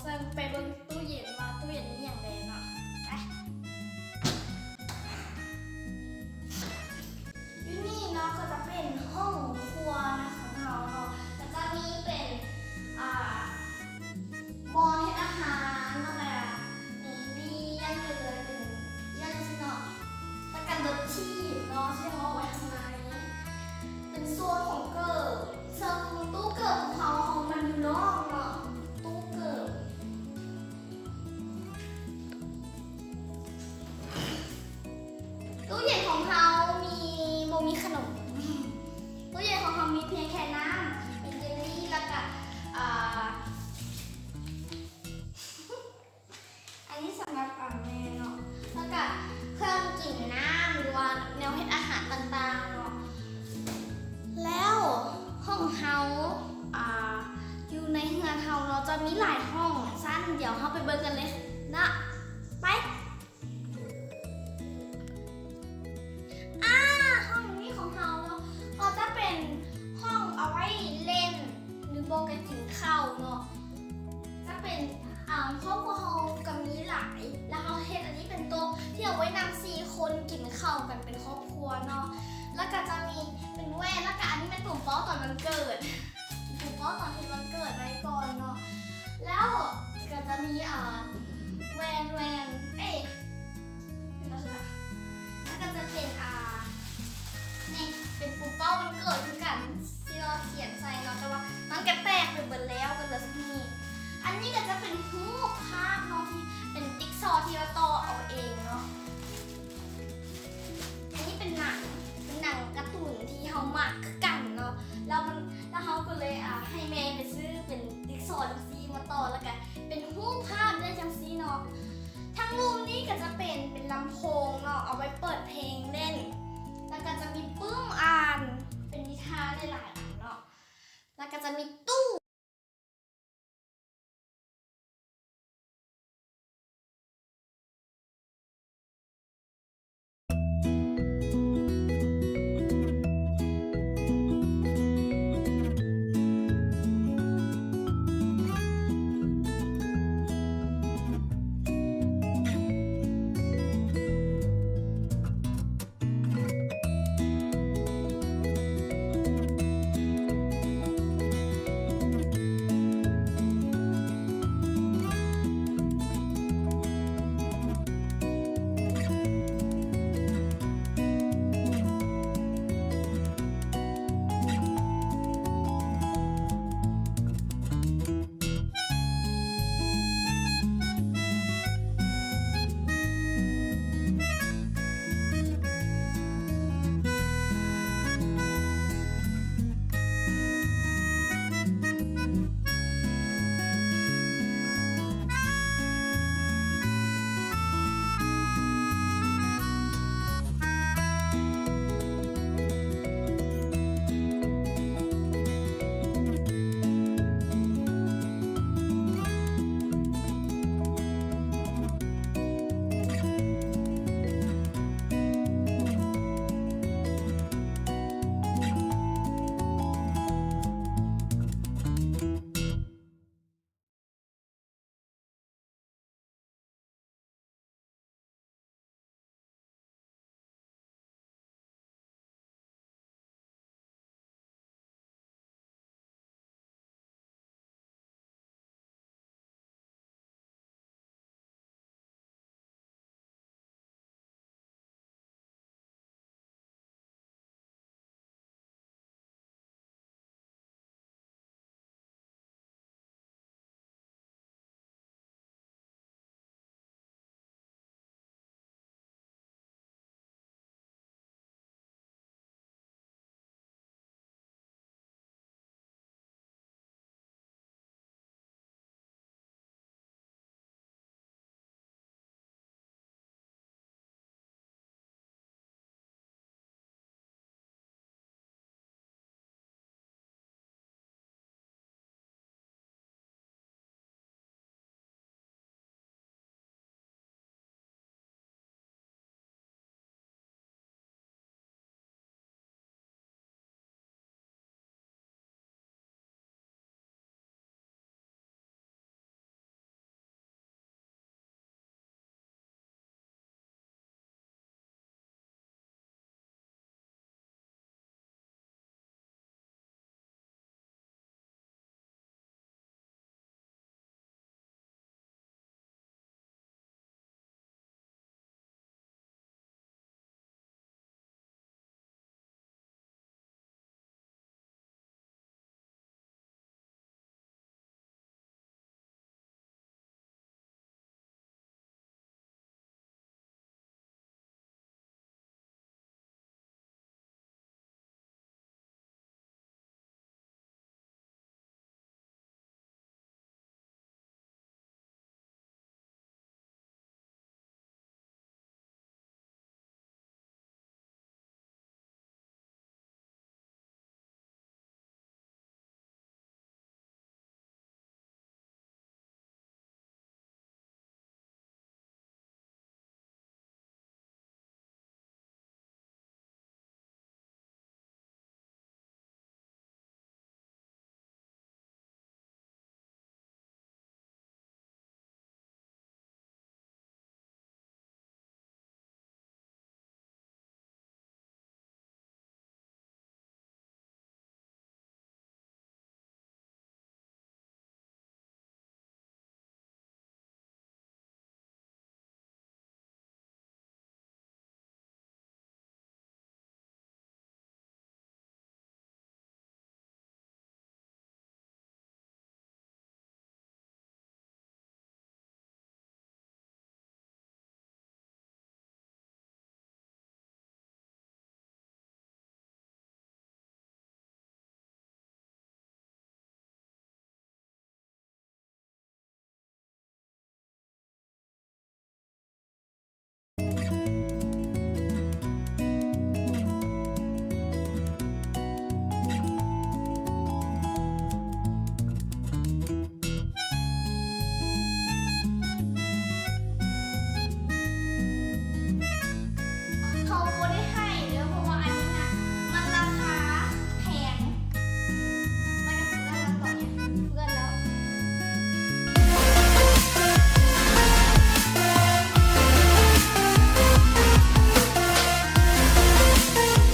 ເຊິ່ງໄປເບິ່ງຕູ້ເຢັນວ່າຕູ້ເຢັນມີຫຍັງແດ່ເນາະ. ໄປ. ຢູ່ນີ້ເນາະ ກໍຈະເປັນຫ້ອງຄົວຂອງເຮົາເນາະ ກໍຈະມີເປັນ ອ່າ ບ່ອນເຮັດອາຫານເນາະ ແບບນີ້ ມີຢ່າງເລີຍ ເປັນຢ່າງຊີ້ເນາະ ແລ້ວກໍລົດຖີບເນາະ ທີ່ເຮົາເອົາໄວ້ຂ້າງໃນ ເປັນສ່ວນຂອງເກີບ ເຊິ່ງຕູ້ເກີບຂອງເຮົາ ເຮົາມັນຢູ່ນອກເນາະ ຕູ້ເກີບ. ຕູ້ເຢັນຂອງເຮົາມີ ບໍ່ມີຂະໜົມ. ຕູ້ເຢັນຂອງເຮົາມີພຽງແຄ່ນ້ຳ ມີເຢລລີ ແລ້ວກະ ອ່າ ອັນນີ້ສຳລັບ ອ່າ ແມ່ເນາະ ແລ້ວກະເຄື່ອງກິນນ້ຳ ຫຼືວ່າແນວເຮັດອາຫານຕ່າງໆເນາະ. ແລ້ວຫ້ອງເຮົາ ອ່າ ຢູ່ໃນເຮືອນເຮົາເນາະ ຈະມີຫຼາຍຫ້ອງຊັ້ນ ດຽວເຮົາໄປເບິ່ງກັນເລີຍເນາະ ໄປ. ອ່າ ຫ້ອງນີ້ຂອງເຮົາເນາະ ກໍຈະເປັນຫ້ອງເອົາໄວ້ຫຼິ້ນ ຫຼືບໍ່ກໍກິນເຂົ້າເນາະ ຈະເປັນ ອ່າ ຄອບຄົວເຮົາກໍມີຫຼາຍ ແລ້ວເຮົາເຮັດອັນນີ້ເປັນໂຕະທີ່ເອົາໄວ້ນັ່ງສີ່ຄົນກິນເຂົ້າກັນເປັນຄອບຄົວເນາະ ແລ້ວກໍຈະມີເປັນແວ່ນ ແລ້ວກໍອັນນີ້ແມ່ນປຸ້ມເປົ້າຕອນວັນເກີດ ປຸ້ມເປົ້າຕອນເຮັດວັນເກີດໄວ້ກ່ອນເນາະ ແລ້ວກໍຈະມີ ອ່າ ແວ່ນ ແວ່ນ ເອີຍ ແລ້ວກໍຈະເປັນ ອ່າ ນີ້ເປັນປຸ້ມເປົ້າວັນເກີດຄືກັນ ທີ່ວ່າຂຽນໃສ່ເນາະ ແຕ່ວ່າມັນກໍແຕກໄປເບິດແລ້ວ ກໍເຫຼືອສ່ຳນີ້. ອັນນີ້ກໍຈະເປັນຮູບພາບເນາະ ທີ່ເປັນຈິກຊໍທີ່ວ່າຕໍ່ເອົາເອງເນາະ. ອັນນີ້ເປັນໜັງ ເປັນໜັງກາຕູນທີ່ເຮົາມັກຄືກັນເນາະ ແລ້ວມັນ ແລ້ວເຮົາກໍເລີຍ ອ່າ ໃຫ້ແມ່ໄປຊື້ເປັນຈິກຊໍຈັ່ງຊີ້ມາຕໍ່ ແລ້ວກໍເປັນຮູບພາບໄດ້ຈັ່ງຊີ້ເນາະ. ທາງລຸ່ມນີ້ກໍຈະເປັນ ເປັນລຳໂພງເນາະ ເອົາໄວ້ເປີດເພງຫຼິ້ນ ແລ້ວກໍຈະມີປຶ້ມອ່ານເປັນນິທານຫຼາຍໆອັນເນາະ ແລ້ວກໍຈະມີຕູ້